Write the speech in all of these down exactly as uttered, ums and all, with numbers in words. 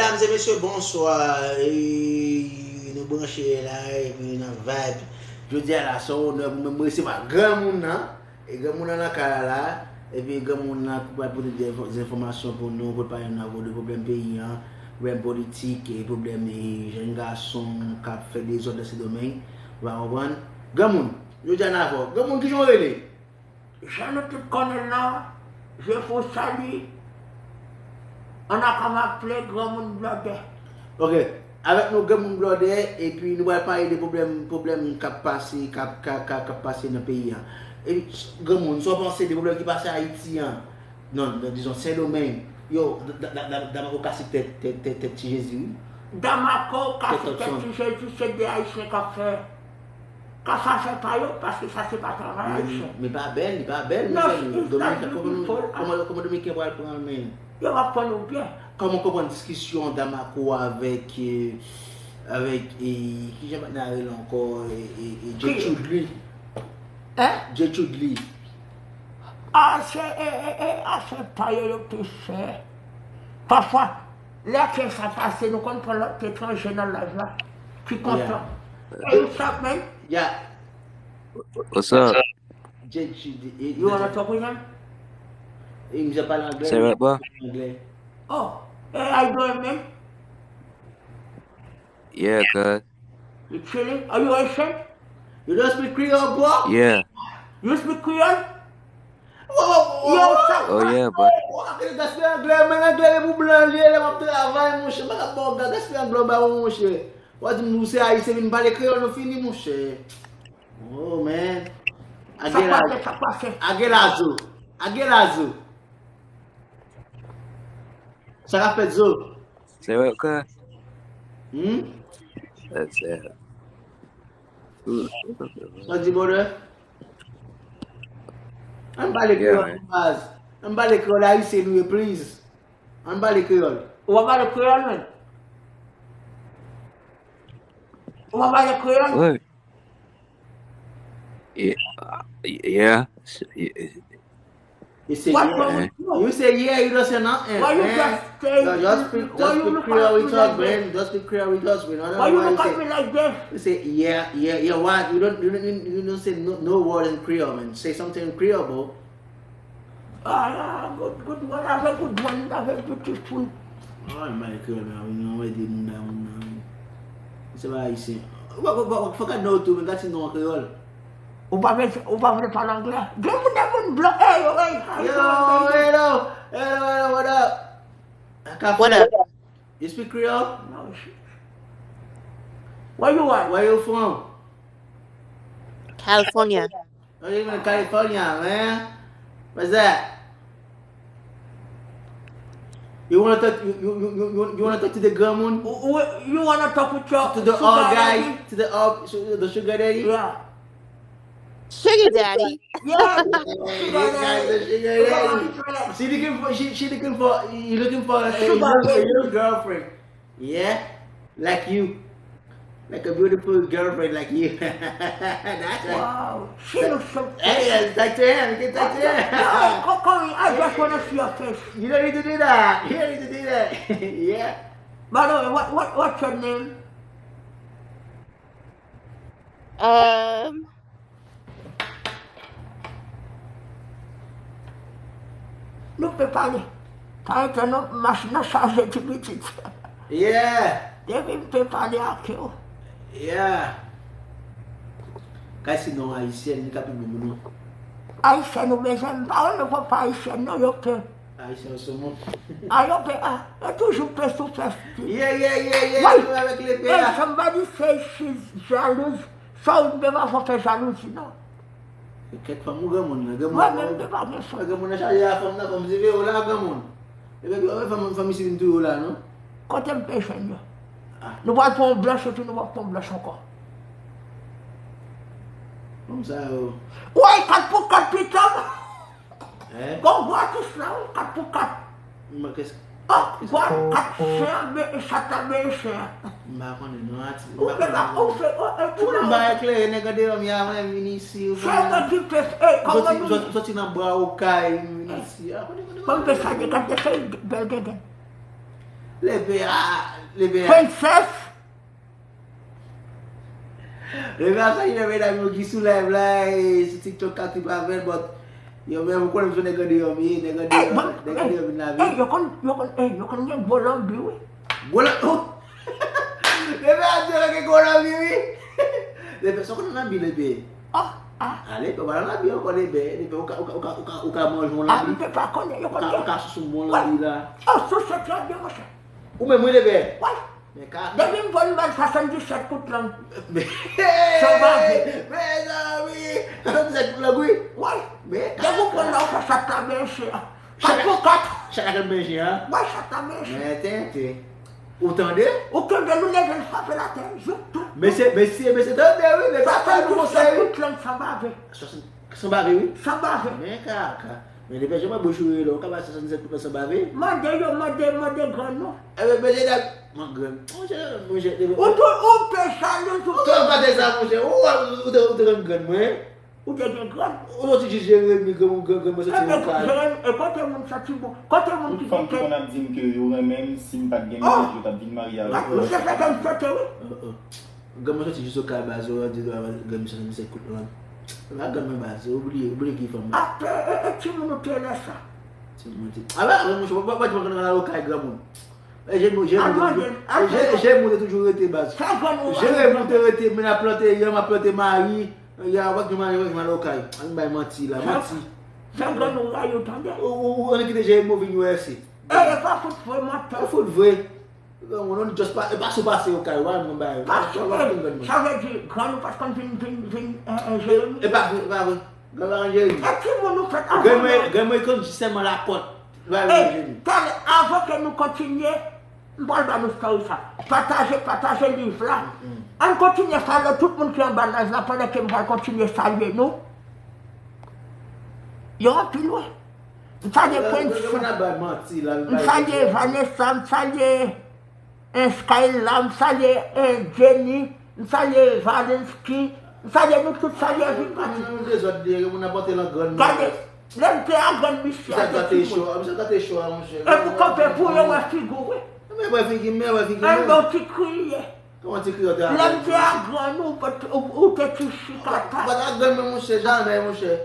Medam e mesye, bonswa. E, nou branche la, epi n ap vibe. Jodi a la, se yon onè pou mwen, mwen resevwa granmoun nan. E granmoun nan nan kay la la, epi granmoun nan pral pote de enfò-, enfòmasyon pou nou, pral pale nou de pwoblèm peyi an, pwoblèm politik, e pwoblèm, e, jèn gason k ap fè dezòd nan Sendomeng, ou pa konprann? Granmoun, jodi a n avè w. Granmoun, kijan w rele? Jan nou tout konnen l la, je vous salue. An a ka m aple granmoun blòdè. Ok, avèk nou granmoun blòdè, epi nou pral pale de pwoblèm, pwoblèm k ap pase, k ap, k ap, k ap, k ap pase nan peyi a. E, granmoun, sa w panse de pwoblèm ki pase Ayiti an? Non, non, dizon, Sendomeng. Yo, Da-, Da-, Da-, Damako kase tèt, tèt, tèt, tèt Ti Jezi, wi. Damako kase tèt Ti Jezi, se de Ayisyen k ap fè. Ka sa fè pa yo, paske sa se pa travay ayisyen. Men pa bèl, li pa bèl, mezanmi. Domiken, kòman, kòman, kòman Domiken pral pran l, men? Yo va pran nou byen. Kòman w konprann diskisyon Damako avèk, eh, avèk, eh, kijan patnè a rele ankò, eh, eh, eh, Jay Chudley? Hein? Jay Chudley. Ah, se, eh, eh, eh, afè pa yo, yo te fè. Pafwa, lè ke sa pase, nou konn pran lòt etranje nan live la ki kontan. Hey, what's up, man? Yeah. What's up? J G D, e, you wanna talk with him? E, misye pale anglè. Say what, bro? Anglè. Oh, hey, how you doing, man? Yeah, good. You chilling? Are you Haitian? You don't speak Creole, bro? Yeah. You speak Creole? Yo, sa. Oh, yeah, but. Gaspiyay anglè, men anglè se pou blan li ye, lè m ap travay, monchè, m pa ka ba w gaspiyay anglè ba ou, monchè. W a di m ou se ayisyen, vin pale kreyòl, nou fini, monchè. Oh, man. Sa pase, sa pase. Agelazo. Agelazo. Sa ka fèt, Zo? Se vre ke. Hmm? That's it. Sa di, brother? Ann pale kreyòl, baz. Ann pale kreyòl ayisyen nou ye, please. Ann pale kreyòl. Ou pa pale kreyòl, men? Ou pa pale kreyòl? Yeah. You say yeah. You say yeah, you don't say nothing. Why you just say, just speak, just speak Creole with us, man. Just speak Creole with us, man. Why you look at me like this? You say yeah, yeah, yeah. What? You don't, you don't, you don't say no, no word in Creole, man. Say something in Creole, bro. Ah, good, good one, avè good one, avè beautiful. Ay, Michael, la, wi, nou wè de moun la, moun la, wi. Se pa ayisyen. Fòk gad nan ou tou, men gad si nou an kreyòl. Ou pa vle, ou pa vle pale anglè? Gen moun, de moun blan, hey, yo, hey, how you doing, baby? Yo, hello, hello, hello, what up? What up? You speak Creole? No, shit. Where you at? Where you from? California. Oh, you in California, man? What's that? You wanna talk? You you you you, you wanna talk to the granmoun? You wanna talk with your to the old guy, to the old, to the sugar daddy? Yeah. Sugar daddy. Yeah. Sugar daddy. She looking for, she she looking for, you looking for a, a young, a young girlfriend. Yeah, like you. Like a beautiful girlfriend like you. That's right. Wow, she looks so fresh. Hey, talk to him. You can talk to him. No, come, come, I just wanna see your face. You don't need to do that. You don't need to do that. Yeah. By the way, what, what, what's your name? Um, Nou pe pale. Pa rete non, machin nan chaje ti pitit. Yeah. Depi m pe pale ak yo. Yeah. Kay si non ayisyèn, li ka pi bon pou nou. Ayisyèn ou bezwen, m pa renmen pwopo ayisyèn non, yo pe. Ayisyen yo sou moun. A, yo pe, a, yo toujou pe sou fès. Yeah, yeah, yeah, yeah, nou avèk lepe a. Hey, somebody say she's jealous. Sa ou te pa fè jalouzi non. Kèt fanm ou granmoun nan, granmoun nan. Mwen menm te pa gen fanm. Granmoun nan chaje a fanm nan, fanm se veye w la granmoun. Epi ou wè fanm, fanm isi vin touye w la non. Kote m pe jwenn yo? Nou pral pran yon blanch epi nou pap pran yon blanch ankò. Fanm sa yo. Woy, kat pou kat pitit. Hein? Gon gwo atis la wi, kat pou kat. Mwen kès. Oh, gwo kat chen an be e chat la be e chen an. M pa konnen non atis. Ou fè la, ou fè, ou, ou, tout moun ba eklere, nèg andeyò m ya mwen vin isi. Ou konnen. Sòti nan bwa okay vin isi. Mwen pe sa de kat de fè bèl gègè. Lepe a, lepe a. Princess. Lepe a, sa ki fè medam yo ki sou live la, e sou TikTok k ap trip avè l, but yo menm, ou konnen m se nèg andeyò m ye, nèg andeyò, nèg andeyò vin lavi. Ey, yo konn, yo konn, ey, yo konn gen gwo lanbi, wi. Gwo lanbi, oh! Lepe a di yo gen gwo lanbi, wi. Lepe, sa w konnen lanbi, lepe? Ah, ah. Ale, pa pale lanbi ankò, lepe. Lepe, ou ka, ou ka, ou ka, ou ka, ou ka manje yon lanbi. Ah, m te pa konnen, yo konn gen. Ou ka, ou ka souse yon bon lanbi la. Oh, souse trè byen, monchè. Ou menm, wi, lepe. Wi. Men ka. Depi m pran m bay swasanndiset kout lang. Men, san bave. Mezanmi, swasanndiset kout lang, wi. Wi. Men ka. Depi w pran la, w fè sa ta benche a. Kat pou kat. Chak kat benche a. Wi, sa ta benche. Men tenten. Ou tande? Ou kenbe l, ou leve l, frape l atè, jouk tout. Mesye, mesye, mesye, tande, wi, mesye, tande konsèy, wi. Swasanndiset kout lang san bave. Swasanndiset San bave, wi. San bave. Men kaka. Men depi jan mwen bouch ou rele, ou ka bay swasanndiset kout lang san bave? Mande yo, mande, mande grann nou. Ebyen, mesye, dam, mwen grann. Monchè, monchè, depi. Ou tou, ou te jalou tou. Ou te gade sa, monchè. Ou, ou, ou te, ou te konn grann mwen. Ou te gen grann. Ou soti jis Jeremi, grann, grann, grann mwen soti nan kay. Ebyen, Jeremi, e kote moun soti bon? Kote moun ki gen kè? Tout fanm ki konn ap di m ke yo renmen m, si m pa t gen mennaj, yo t ap vin marye avèk mwen. Misye fè kè m sote, wi. Grann mwen soti jis Okay baz, ou di grann mwen soti misye kout lang. La grann mwen baz, ou bliye, ou bliye ki fanm mwen. Apre, e, e, timoun ou te lè sa. Timoun te. A, ba, mwen, mwen, mwen, mwen, mwen, mwen, okay granmoun. E, je, je, je, je, je, je, mwen te toujou rete baz. Sa grann ou. Je, mwen te rete, men ap plante yanm, ap plante mayi. Ya, wè ki mari, wè ki mal okay. Ann bay manti la, manti. Sa grann ou rayi ou tande. Ou, ou, ou, ann kite je mwen vin U S A. E, e pa fout vre, mantè. Pa fout vre. Non, non, just pa, e pa sou pase yo kay, wè, mwen bay. Pase, sa vle di, grann ou pa t konn vin, vin, vin, e, e, Jeremi? E pa vre, e pa vre. Grann pa rann Jeremi. E timoun ou fèt avè mwen. Grann mwen konn jis sèlman lapòt. Wè, wè, Jeremi. Talè, avan ke nou kontinye, m pral ba nou story sa. Pataje, pataje live la. Ann kontinye salye tout moun ki anba live la pandan ke m pral kontinye salye nou. Yo anpil, wi. M salye Prince. M salye Vanessa, m salye, eh, Skyla, m salye, eh, Jenny, m salye Valensky, m salye nou tout, salye Vipati. Gade, lè m te a grann misye a te timoun. E pou kanpe pou yo wè figi w, wi. Mwen wè figi m, mwen wè figi m. Yon ti kriye. Kòman ti kriye te a grann misye? Lè m te a grann ou, ou, ou te ti chikata. Ou pa t a grann mwen, monchè, jamè, monchè.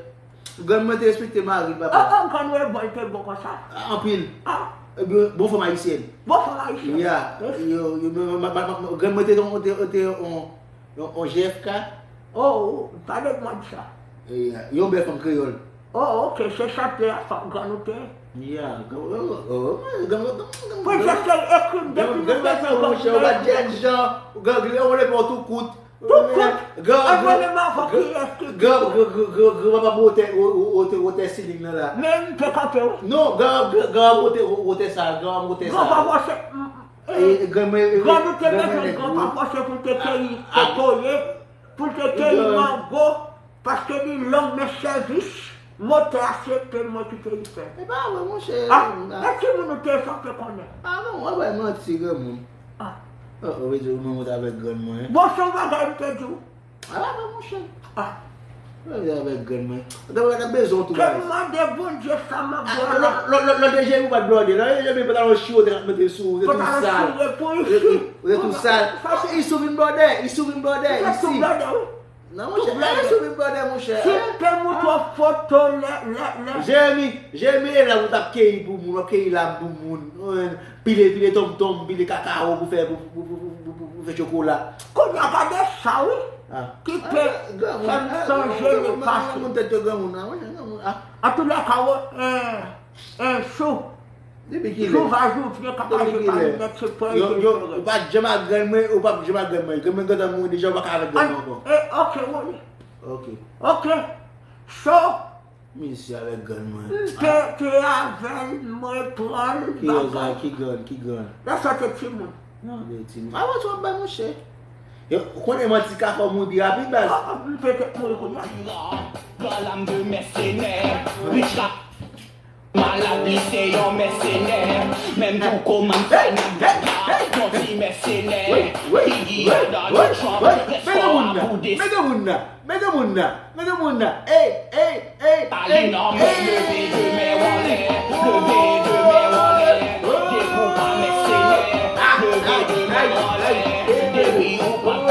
Grann mwen te respekte mari l, papa. Ah, ah, grann ou e bon, li te bon konsa. Ah, anpil. Ah. Ebyen, bon fanm ayisyèn. Bon fanm ayisyèn. Ya. Yo, yo, ma, ma, ma, ma, grann mwen te, te, te, te, on, on, on J F K. Oh, oh, pa de mwen sa. Ya, yon bèl fanm kreyòl. Oh, ok, se chante a, fanm grann ou te. Ya, grann, oh, oh, grann, grann, grann, grann. Pou jèske ekri m depi nou bezwen konn. Grann, grann, grann, monchè, ou pa t jèn jan, grann, grann, ou lepòt ou kout. Tout kout. Grann, grann, grann, grann, grann, grann, grann papa m wotè, wo-, wo-, wotè, wotè siling nan la. Men m te kanpe wi. Non, grann, grann, grann papa m wotè, wo-, wotè sa, grann papa m wotè sa. Grann papa se, e, e, grann mwen, e, grann nou te bezwen grann papa se pou te keyi kokoye, pou te keyi mango, paske li long men sèvis. Motè a se pe mwen ki te li fè. E pa vre, monchè. Ah, e timoun ou te sanse konnen. Ah non, w ap bay manti, granmoun. Ah. Oh, oh, vle di ou menm ou t avèk grann mwen. Bon, se yon bagay m te di w. Ah, pa vre, monchè. Ah. Ou t avèk grann mwen. Ou t ap bezwen yon tou. Ke m mande Bondye sa m ap vwala. Lò, lò, lò, lò, deje ou pa t blòde. Lò, deje ou pantalon chire, ou te mete sou, ou te tou sal. Pantalon chire pou isi. Ou te tou sal. Isi ou vin blòde, isi ou vin blòde, isi. Non, monchè, eh, sou Big Brother, monchè. Si m te montre w foto lè, lè, lè. Jeremy, Jeremy, e la ou t ap keyi pou moun, w ap keyi lam pou moun. Pile, pile tonmtonm, pile kakawo pou fè, pou, pou fè chokola. Kounye a gade sa, wi. Ki te fè m sonje le pase. Moun tèt yo granmoun, ah, monchè, granmoun, ah. Antoulèka, eh, eh, chou. Depi kilè? Depi kilè? Yo, yo, ou pa t janm ak grann mwen, ou pa t janm ak grann mwen. Grann mwen gentan mouri deja, ou pa ka avèk grann mwen ankò. Eh, ok, Wally. Ok. Ok. So, misye avèk grann mwen. M te, te avè l, mwen pran l, bagay. Ki grann, ki grann? Lè sa te timoun. Non, de timoun. Avan tou w ap bay monchè. Yo, ou konnen manti ka fè w mouri pi rapid, baz. Ah, ah, m pete mouri kounye a. Galam de mèsenè, rich la. Malad li se yon mèsenè, menm tou kòman fè nan bèt la, yon ti mèsenè, figi a Donald Trump, lèskò a pou des. Men granmoun nan, men granmoun nan, men granmoun nan, ey, ey, ey, ey, ey. Leve de men w anlè, leve de men w anlè, depi w pa mèsenè.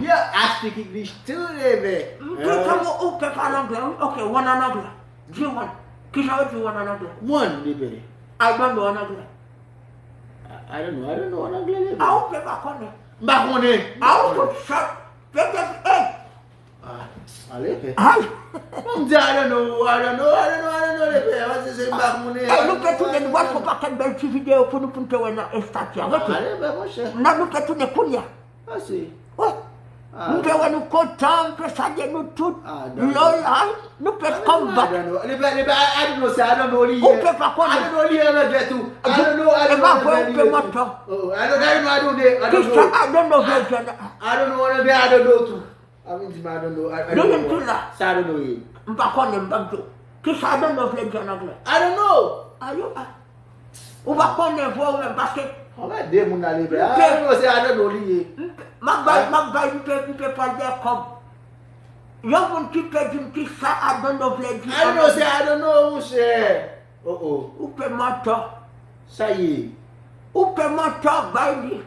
Yeah, I speak English too, baby. Mwen te tankou ou te pale anglè, wi. Ok, one an anglè. Di one. Ki sa yo di one an anglè? One, baby. I don't know an anglè. I don't know, I don't know an anglè, baby. A ou te pa konnen. M pa konnen. A ou tout sa. Petèt, hey. Ah, ale, fè. Ay. Bon, m di, I don't know, I don't know, I don't know, I don't know, le pè. Paske se m pa konnen. Hey, nou te tounen, nou wè fò pakèt bèl ti videyo pou nou, pou nou te wè nan estati a. Rete. Ale, ben, monchè. Non, nou te tounen kounye a. Asi. Wi. Nou te wè nou kontan, nou te salye nou tout. Ah, d'accord. Loyal, nou te I konbat. don't know. Le pè, le pè, I, I don't know, se I don't know li Ou ye. te pa konnen. I don't know li ye an anglè tou. I don't know, I E don't pa know vre, an anglè ou li te ye mantò. tou. Oh, I don't, I don't know, I don't know, I don't Kisa know. I don't know vle di an? I don't know an anglè, I don't know tou. Sa vle di I don't know. I, I don't know. Sa I don't know ye. M pa konnen, m p ap di w. Kisa I don't know vle di an anglè? I don't know. Ayo, a. Ou pa konnen vre ou menm, paske Anmède moun nan li vle. I don't know se I don't know li ye. M ap bay, m ap bay, m pe, m pe pale de kòb. Yon moun ki pe di m kisa I don't know vle di an anglè. I don't know se I don't know, monchè. Oh, oh. Ou pe mantò. Sa ye. Ou pe mantò bay li.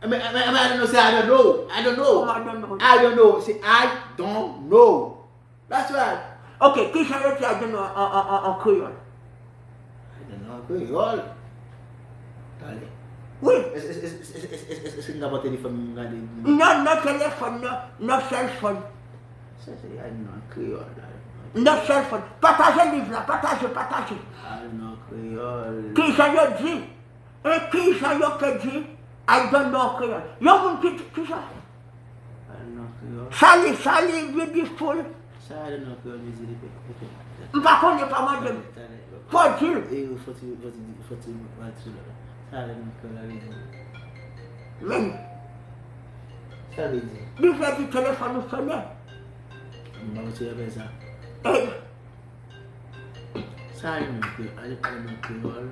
Men, men, men I don't know se I don't know. I don't know. Kòman I don't know? I don't know. Se I don't know. That's right. Ok, kijan yo di I don't know an, an, an, an kreyòl? I don't know an kreyòl. Tande. Wi. Èske m ka pran telefòn m gade? Non, non, telefòn, non, non, cell phone. Sa se I don't know an kreyòl la. Non, cell phone. Pataje liv la, pataje, pataje. I don't know an kreyòl. Kijan yo di? E kijan yo pe di I don't know an kreyòl? Yon moun ki di, kijan? I don't know an kreyòl. Sali, Sali, beautiful. Sa I don't know an kreyòl vle di, li pe, ok. M pa konnen, pa mande m. Fò di l. E, fò ti, fò ti, fò ti, fò ti, sa I don't know an kreyòl la vle di. Men. Sa vle di? Li vle di telefòn ou sonnen. M pa konn si yo apèl sa. Ey. Sa I don't know an kreyòl.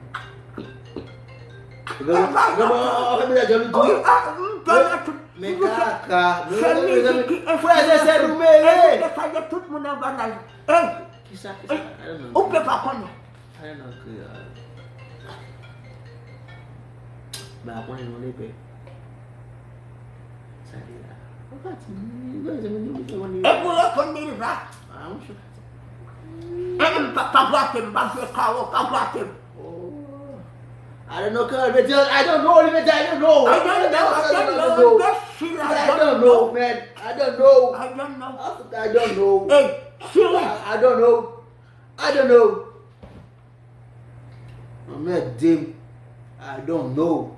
Gade, gade, an fèt, mwen jan li tou. Men kaka. Se mizik ki frè e sè nou mele. Edike sa yo tout moun anba laj. Ey! Kisa, kisa? I don't know. Ou pe pa konnen. I don't know an kreyòl. M pa konnen non, lepè. Sa li la. Ou pati, mwen, mwen, mwen, mwen, mwen. E pou reponn li va. Ah, monchè. E m pa, pa bwate m, pa jwe kawo, pa bwate m. Oh. I don't know, cuz. Li vle di, I don't know, li vle di, I don't know. I don't know, I don't know, I don't know, man. I don't know. I don't know. I don't know. Hey, Siri. I, I don't know. I don't know. Anmède m. I don't know.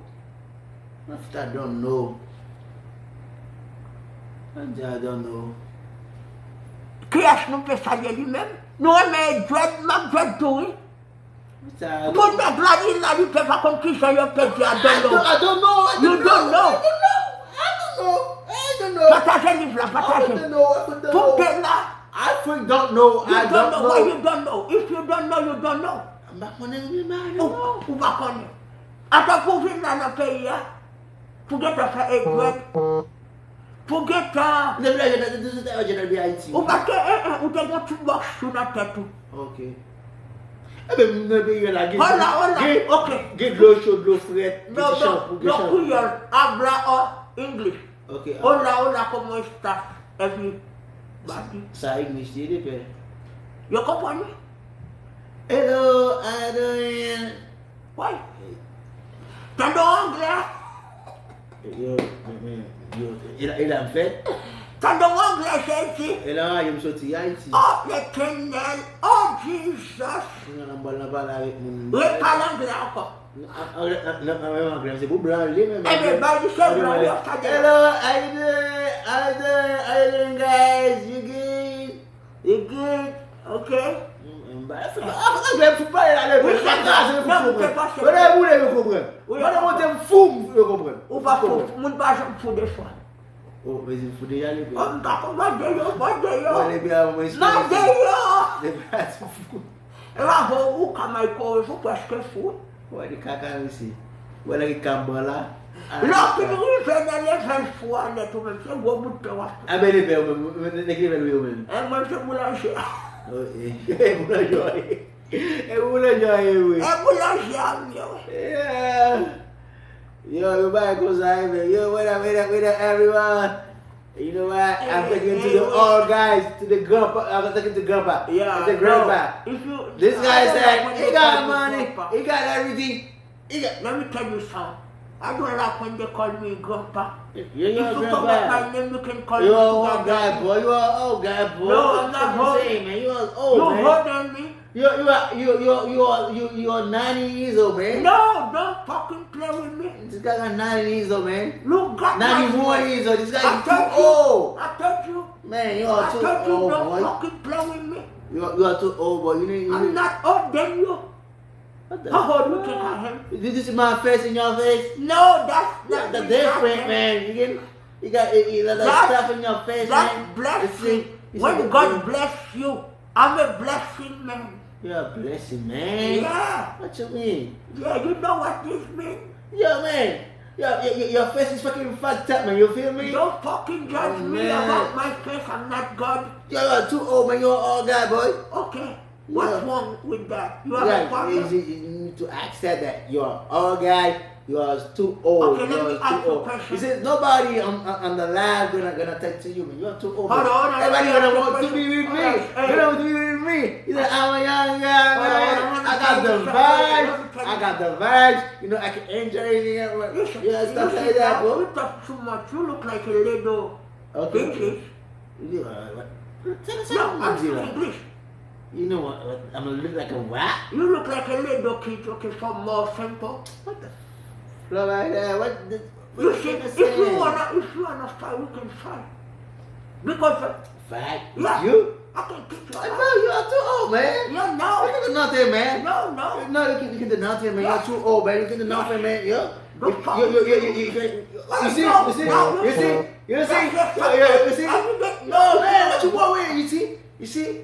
What if I don't know? Mwen di I don't know. Kiyès nou pe salye li menm? Nou renmen dread, m ap dread tou, wi. Pou nèg la, li la, li pe pa konn kijan yo pe di I don't know. I don't, I don't know, I don't know. You don't know. I don't know. I don't know. I don't know. Pataje liv la, pataje. I don't know. I don't know. Pou pe la. I freak don't know. I don't know. What you don't know? If you don't know, you don't know. M pa konnen, wi, men I don't know. Ou, ou pa konnen. Atanke w vin la nan peyi a, pou gentan fè egzèt, pou gentan. Depi lè jènèt, depi lè jènèt de Ayiti. Ou pa te, eh, eh, ou te gen ti bòs sou nan tèt ou. Ok. Ebyen, m nan peyi a la, gen, hola, hola, gen, ok, gen dlo cho, dlo frèt, gen ti chanpou, gen chanpou. No, no, no, Creole, habla o English. Ok, ah. Hola, hola, ¿cómo estás? Everybody. Sa English ye, lepè. Yo konprann wi. Hello, how you doing? Wi. Tande w anglè. Yo, men, men, yo, e la, e la m fèt. Tande w anglè, Jezi. E la, yo m soti Ayiti. Oh, Letènèl. Oh, Jesus. Mwen nan bòl nan pale avèk moun. Repale anglè ankò. An, an, an, an, an, anglè, se pou blan li menm. Ebyen, bay li se blan yo, sa de. Hello, how you doing? How you doing? How you doing, guys? You good? You good? Ok. Anglè, m fout pale la, lepè. Wi, se sa. Mwen nan boule, yo konprann. Mwen nan boule, yo konprann. Wi, yo konprann. Mwen nan boule, m fou, yo konprann. Ou pa fou, moun pa janm fou de fwa. Oh, mezanmi, fou deja, lepè. Oh, m pa konn mande yo, mande yo. Bon, lepè, mwen espere. Mande yo. Lepè a ti fou. E pa vre, ou ka may kore, ou prèske fou. Wè, de kaka, mesye. Wè, nèg ki ka ban la. Lè w fin rive nan level fou a nèt, ou menm, se gwo bout pen w ap fou. A, ben, lepè, ou menm, ou menm, nèg ki level ou yo menm. E, mwen, se boulanje. Oh, e, boulanje, e. E, boulanje, e, wi. E, boulanje a, wi, wi. Yeah. Yo, yo bay konsa, eh, man. Yo, what up, what up, what up, everyone? You know what? I'm talking to the old guys, to the grandpa. I'm talking to grandpa. Yeah, I said, grandpa. This guy said he got money, he got everything. He got. Let me tell you something. I don't like when they call me grandpa. If you call me by my name, you can call me sugar daddy. You are old guy, boy. You are old guy, boy. No, I'm not old. What you saying, man? You are old, man. You older than me. You, you are, you, you, you are, you, you are ninety years old, man. No, don't fucking play with me. This guy got ninety years old, man. Look at my face. Ninety-one years old. This guy is too old. I told you. I told you. Man, you are too old, boy. I told you, don't fucking play with me. You are, you are too old, boy. You need, you need. I'm not old than you. What the fuck? How old you think I am? Did you see my face in your face? No, that's not me. That's different, man. You get You got you, you got that That's- stuff in your face, That man. blessing. It's When like, God bless you, I'm a blessing, man. You're a blessing, man. Yeah. What you mean? Yeah, you know what this means? Yo, man. Yo, yo, yo, your face is fucking fucked up, man. You feel me? Don't fucking judge Oh, me man. About my face. I'm not God. Yo, you're too old, man. You're an old guy, boy. Okay. What's Yeah. wrong with that? You have Yeah, a problem? you, you, you need to accept that you're an old guy. You're too old. Okay, let You're me too ask you a old. question. You see, nobody on, on, on the live gonna gonna talk to you, man. You're too old. Hold Man. on, hold on, Everybody let me gonna ask you a want to be question. With Hold me. on, hey. Gonna want to be with me. You know, I'm a young guy, Hold on, man. hold on, let me I tell got you the something. Let me vibes. tell I you. Got the vibes. You know, I can enjoy it. Listen, Yeah, stuff listen, like that, now, bro. You talk too much. You look like a little Okay. English. Yeah, what? Tell us No, something, I'm Zero. Speaking English. You know what? What? I'm gonna look like a what? You look like a little kid, okay, for more simple. What the? Florida, what? The, what You the see, fuck if is you that? wanna, if you wanna fight, we can fight. Because uh, Fight? Yeah. You? I can kick you Hey, bro, out. You are too old, man. Yeah, no. You can do nothing, man. No, no. No, you can, you can do nothing, man. You're too old, man. You can do nothing, man. Yeah. Don't You, fuck you, you, with you, me. you, you, you, Oh, you see, no, you see, no. you see, you see, That's just you, you, you see. I will get No, you. Man, what you want with you see, you see,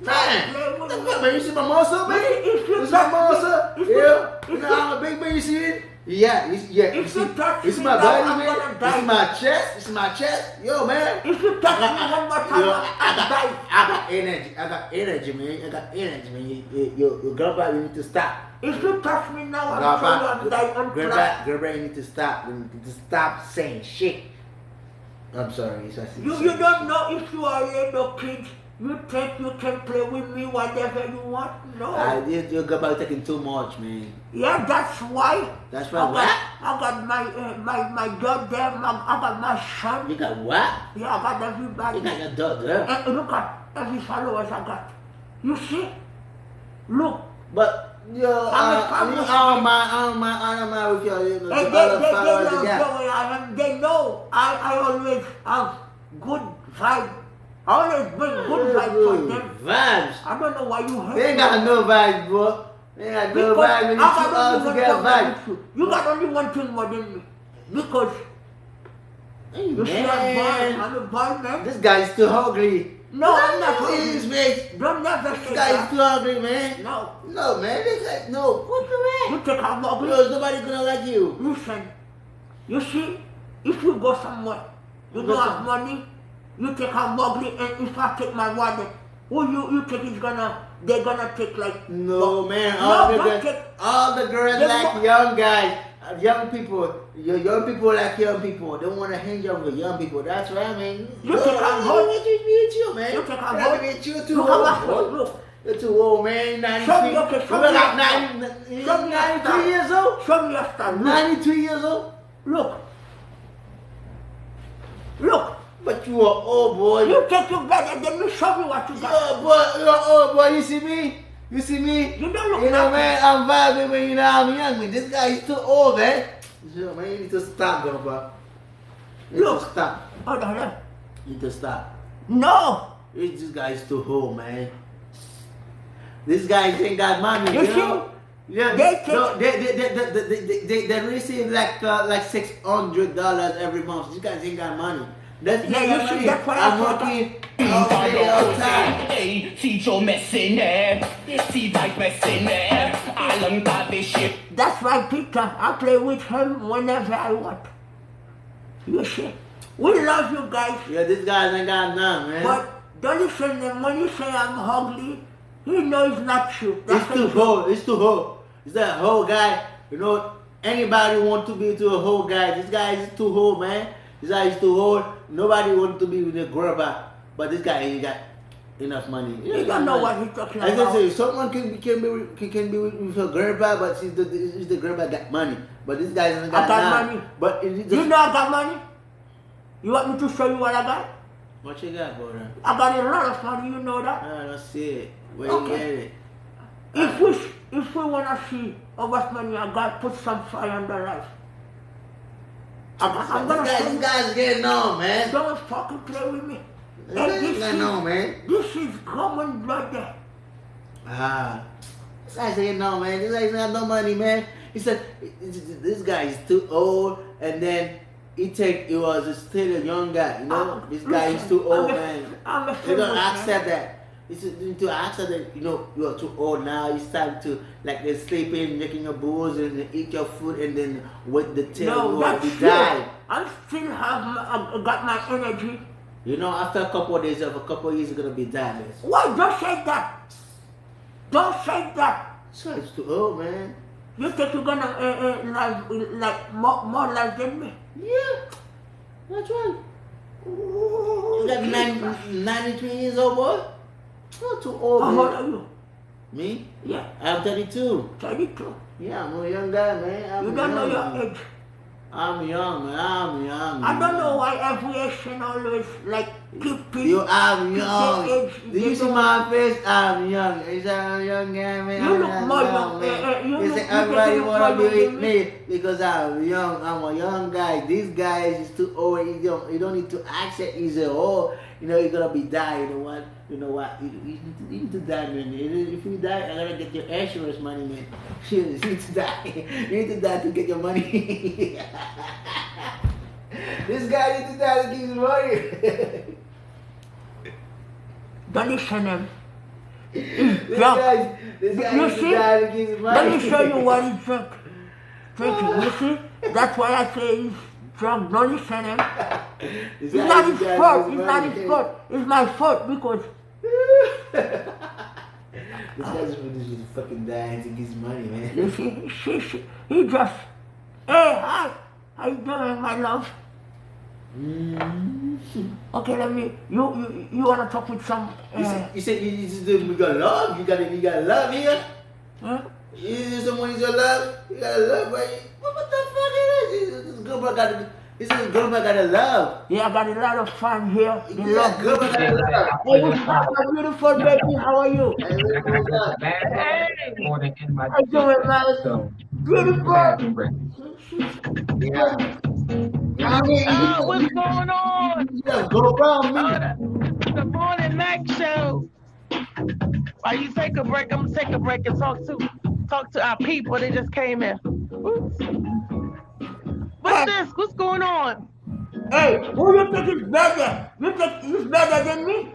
man, Play with the me. fuck, man, you see my muscle, man. If you You see my touch me, muscle, if you- yeah. if You know you- how big, man, you see it? Yeah, you, yeah. You If see, you touch you see me my now, body, I'm man. Gonna You die. See my chest, you see my chest, yo, man. If you touch me one more time, Yo, I'm I got, die. I got energy. I got energy, man. I got energy, man. You, you, you, you grandpa, you need to stop. If you touch me now, I'm Grandpa, sure I'm die on grandpa, class. Grandpa, you need to stop. You need to stop saying shit. I'm sorry. It's just You, you don't know if you are a little kid. You think you can play with me whatever you want? No. I, you, your grandpa taking too much, man. Yeah, that's why. That's why I got, what? I got my uh, my my daughter. My, I got my son. You got what? Yeah, I got everybody. You got your daughter. And look at every followers I got. You see? Look. But yo, I'm a uh, family you, I don't mind, I don't mind, I don't mind with your, you know, And the they, other they, they followers you love got. The way I am. They know I, I always have good vibe. I always bring good vibe for them. Vibes. I don't know why you hate They ain't me. Got no vibes, bro. They ain't got no Because vibes. You I two got all only one together problem vibes. With you. You got only one thing more than me. Because Hey, you see that boy, man. I'm a boy, man. This guy is too hungry. No, I'm not Look at hungry. His face. Don't never This say guy that. Is too hungry, man. No. No, man. This guy, no. What the You heck? Take a muggle. Yo, nobody gonna like you. Listen, you see, if you go somewhere, you don't have money, you take a muggle, and if I take my wallet, who you, you think is gonna, they gonna take like... No, man. No, All the don't girls, take... All the girls The like mo- young guys. Uh, young people, your young people like young people. They want to hang out with young people. That's what I mean. You think I'm hot? What you need you, man? You think I'm What hot? You need you too Look how old, I boy. Look. You're too old, man. Show me, okay, show me your Ninety, star. Show me your ninety-two star. Years old. Show me your star. Look. Ninety-two years old. Look. Look. But you are old, boy. You think you better than me? Show me what you got. You're a boy. You're an old boy. You see me? You see me? You don't look You know, nothing. Man, I'm vibing, man. You know, I'm young, man. This guy is too old, man. Yo, man, you need to stop, grandpa. You need Look. To stop. Hold on, hold on. You need to stop. No. This guy is too old, man. This guy ain't got money, You you see? Know? Yeah, They take- no, they, they, they, they, they, they, they receive like uh, like six hundred dollars every month. These guys ain't got money. That's Yeah, ain't you got see, money. That's why I I'm thought working all day, all time. Hey, teach your mercenary, see that mercenary, I long that shit. That's why Peter, I play with him whenever I want. You see, we love you guys, Yeah, these guys ain't got none, man. But don't listen to him when you say I'm ugly. He know it's not true. That's It's too the truth. Old. It's too old. It's that old guy. You know, anybody want to be to a old guy. This guy is too old, man. This guy is too old. Nobody want to be with a grandpa. But this guy, he got enough money. You don't know what he's talking As I about. Say, someone can be can be with, can, can be with, with a grandpa, but she's the, is the grandpa got money. But this guy doesn't got, I got none. Money. But it, it You just, know I got money? You want me to show you what I got? What you got, brother? I got a lot of money, you know that. I don't see it. Where Okay. You get it? If we if we wanna see how much money I got, put some fire on the life. I'm, I'm gonna This guy, show this you. Guy's getting on, man. Don't fucking play with me. This guy's getting on, man. This is common blood there. Ah. This guy's getting on, man. This guy's got no money, man. He said, this guy is too old, and then He think he was still a young guy, you know? This guy is too old, man. You don't accept that. You need to accept that, you know, you are too old now. It's time to, like, then sleep in, making your booze and then eat your food and then wait the till you already die. I still have my, I got my energy. You know, after a couple of days, of a couple of years, you're gonna be die, man. Why don't say that? Don't say that. So it's too old, man. You think you're gonna uh, uh, live like more, more life than me? Yeah, that's right. You got nine, ninety-three years old, boy. Not too old, How man. old are you? Me? Yeah, I'm thirty-two. thirty-two. Yeah, I'm a young guy, man. I'm You don't know young. Your age. I'm young, man. I'm young. I don't know Man. Why every Asian always like keep people. You are Keep young. Your age. Do you see my face? I'm young. It's a young guy, man. You I'm look young more now, young. Man. Eh, eh, you They look, say you everybody look wanna more be young with than me. Me because I'm young. I'm a young guy. This guy is too old. You don't, you don't need to accept he's a old. You know, you're gonna be die. You know what? You know what? You, you, you need to die, man. If you die, I gotta get your insurance money, man. You need to die. You need to die to get your money. This guy need to die to get his money. Don't listen him. This guy, this guy You need to see? Die to get his money. Let me show you what he drink. Drink it. You see? That's why I say he's drunk. Don't listen him. This It's guy not need his to die to fault. get It's his not money. His fault. It's my fault because This guy's really just fucking dying to get his money, man. you see, she, she, he just, hey, hi, how you doing, my love? Mm. Okay, let me. You, you, you wanna talk with some? You Uh, said, you said you, you just did we got love. You got it. You got love here. huh? You just someone you got love. You got love, right? What, what the fuck is this? This girl got a, this is girl got a love. Yeah, I got a lot of fun here. They Yeah, love girl me. got a love. Hey, what's up, my beautiful baby? How are you? Hey, what's up? Bad morning in my How you doing, man? So, Beautiful. bathroom break. Yeah. I mean, Oh, what's going on? You just go around me. Oh, the, the Morning Mac Show. While you take a break, I'm gonna take a break and talk to talk to our people. They just came in. Oops. What's this? What's going on? Hey, who you think is better? You think he's better than me?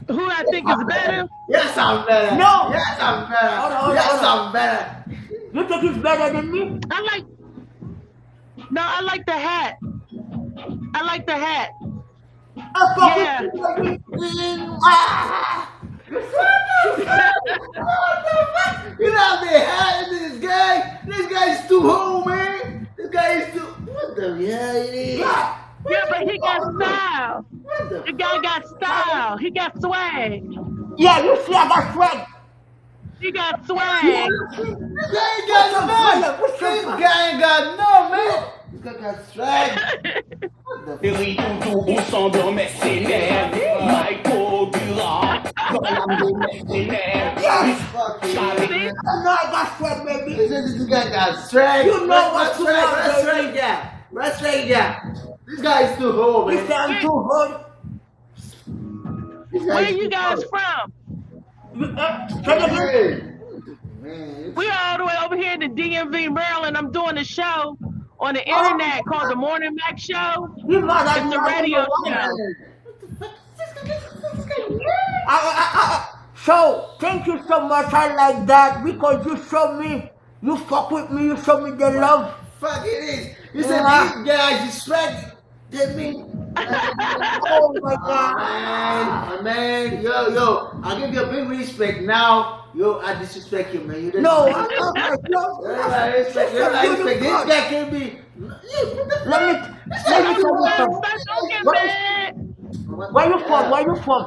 Who I think is better? Yes, I'm better. No. Yes, I'm better. Hold on, hold on, Yes, hold on. I'm better. You think he's better than me? I like. No, I like the hat. I like the hat. I fuck Yeah. With you, baby. Ah! What the fuck? You know they hiding this guy. This guy is too old, man. This guy is too. What the hell it is? Yeah. Yeah, but he got style. What the The guy got style. He got swag. Yeah, you see, I got swag. He got swag. This guy ain't got none. This guy ain't got none, man. This guy got swag. What the Chéri, toujou ou sanble yon mèsenè. Michael Durant, yon lam de mèsenè. Yes. fuck is I know I got swag, baby. This, this guy got swag. You know what you Swag, want, swag, baby. Yeah. Swag, yeah. This guy is too old, You man. say I'm too old. This guy Where is you too guys old. From? You, uh, say it again. Hey. Man, We are all the way over here in the D M V, Maryland. I'm doing a show on the internet called the Morning Mac Show. You mad at It's me. a I don't radio know why. show. I, I, I, I, so thank you so much. I like that because you show me, you fuck with me, you show me the love. Fuck it is. You said Yeah. These guys is swag. That mean. Oh my God. Man, man, yo, yo, I give you a big respect. Now, yo, I disrespect you, man. You No, disrespect I, I, I, Everybody respect, everybody respect. This guy can be. Yo, what the Let me, let me tell you something. That's okay, man. Where you from? Where you from?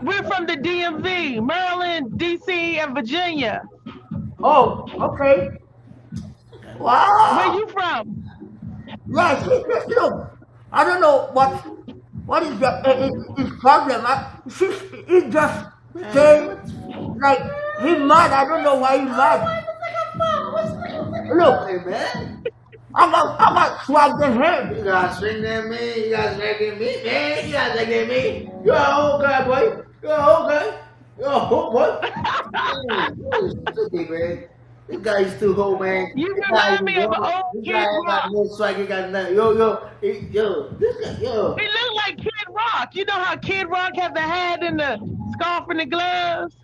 We're from the D M V, Maryland, D C, and Virginia. Oh, okay. Wow. Where you from? Yes, it, it, look, I don't know what what is the uh, uh, his problem. I, she, he just say like he mad. I don't know why he mad. Look, Hey, man. I got I got swag than him. You got swing than me. You got swag than me, man. You got swag than me. You're a old guy, boy. You're a old guy. You're a old boy. Man, you stupid, man. This guy is too old, man. You remind me of an old Kid Rock. This guy got no swag. He got nothing. Yo, yo, yo. This guy, yo. He look like Kid Rock. You know how Kid Rock has the hat and the scarf and the gloves?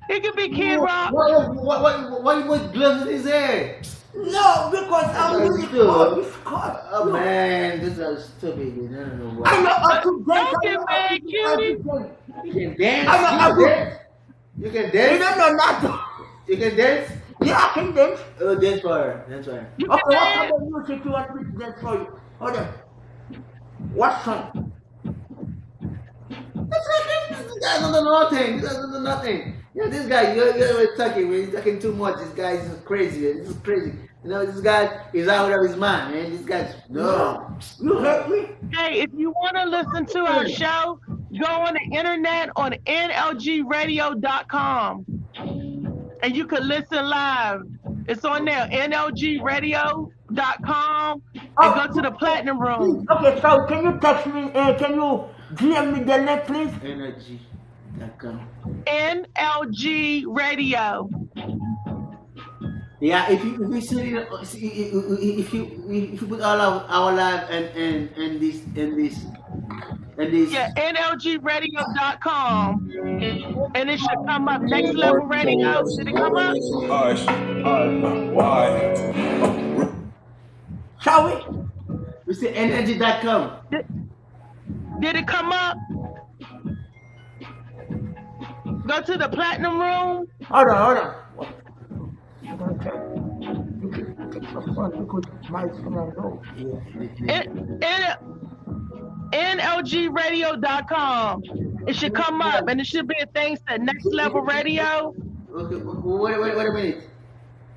He could be Kid Rock. Why, why, why, why, why you put gloves in his hand? No, because I'm really cold. It's cold. Oh, man, this is stupid. I don't know what. I know how to dance. I know how to dance. You can dance. You can dance. You can dance? You don't know nothing. You can dance? Yeah, I can dance. Oh, dance for her. Dance for her. Okay, what kind of music you want me to dance for you? Hold on. What song? This guy don't know nothing. This guy don't know nothing. Yeah, this guy, you're, you're talking, man. He's talking too much. This guy is crazy, man. This is crazy. You know, this guy is out of his mind, man. This guy's, no. You hurt me? Hey, if you want to listen to our show, go on the internet on N L G radio dot com. And you can listen live. It's on there, N L G radio dot com, and go to the Platinum Room. Okay, so can you text me, uh, can you D M me the link, please? N L G dot com. N L G radio. Yeah, if you, if you see, if you, if you put all of our live and, and, and this, and this, and this. Yeah, N L G radio dot com. And it should come up. Next Level Radio. Did it come up? Hush. Why? Shall we? We say N L G dot com. Did, did it come up? Go to the Platinum Room. Hold on, hold on. N L G radio dot com. It should come up, and it should be a thing that says Next Level Radio. Okay, wait, wait, wait a minute.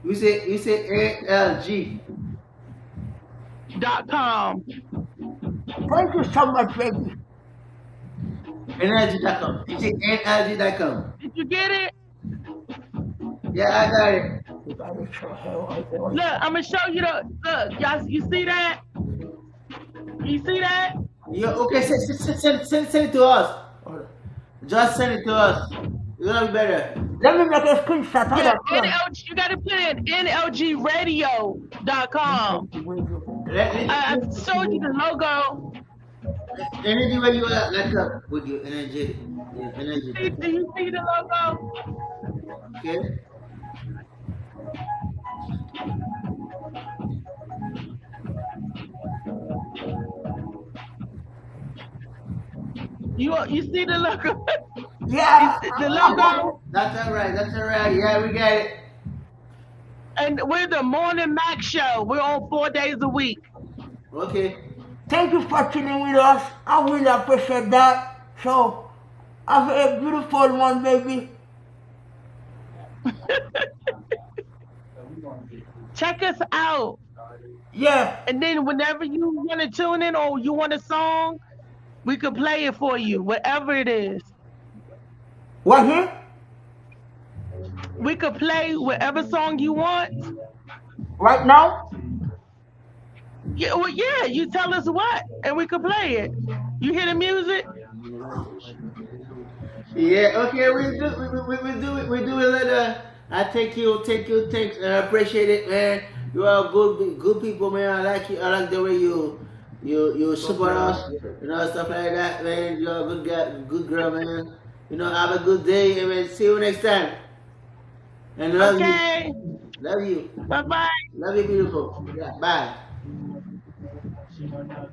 You say, you say N L G. Dot com. Thank you so much, baby. N L G dot com. You say N L G dot com. Did you get it? Yeah, I got it. Look, I'm gonna show you the, look, y'all, you see that? You see that? Yeah, okay, send, send, send, send, send it to us. Just send it to us. It's gonna be better. Let me make a screenshot. Yeah, N L G, you gotta put in N L G radio dot com. Let me, I, I showed you the logo. Energy Radio, like, like, uh, with your energy, your energy. Do you see the logo? Okay. You, you see the logo? Yeah. You see the logo? That's all right. That's all right. Yeah, we got it. And we're the Morning Mac Show. We're on four days a week. Okay. Thank you for tuning with us. I really appreciate that. So, have a beautiful one, baby. Check us out. Yeah. And then whenever you want to tune in or you want a song, we could play it for you, whatever it is. What here? We could play whatever song you want. Right now? Yeah, well, yeah, you tell us what, and we could play it. You hear the music? Yeah, okay, we do, we, we, we do, we do a little, I thank you, thank you, thanks, and I appreciate it, man. You are good, good people, man. I like you, I like the way you, you, you support us, you know, stuff like that, man. You are a good guy, good girl, man. You know, have a good day, and man, see you next time. And love you. Okay. Love you. Bye bye. Love you, beautiful. Yeah, bye. She don't love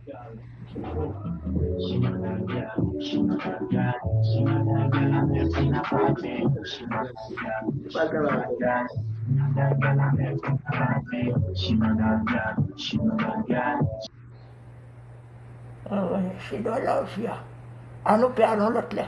you. An nou pè a yon lòt lè.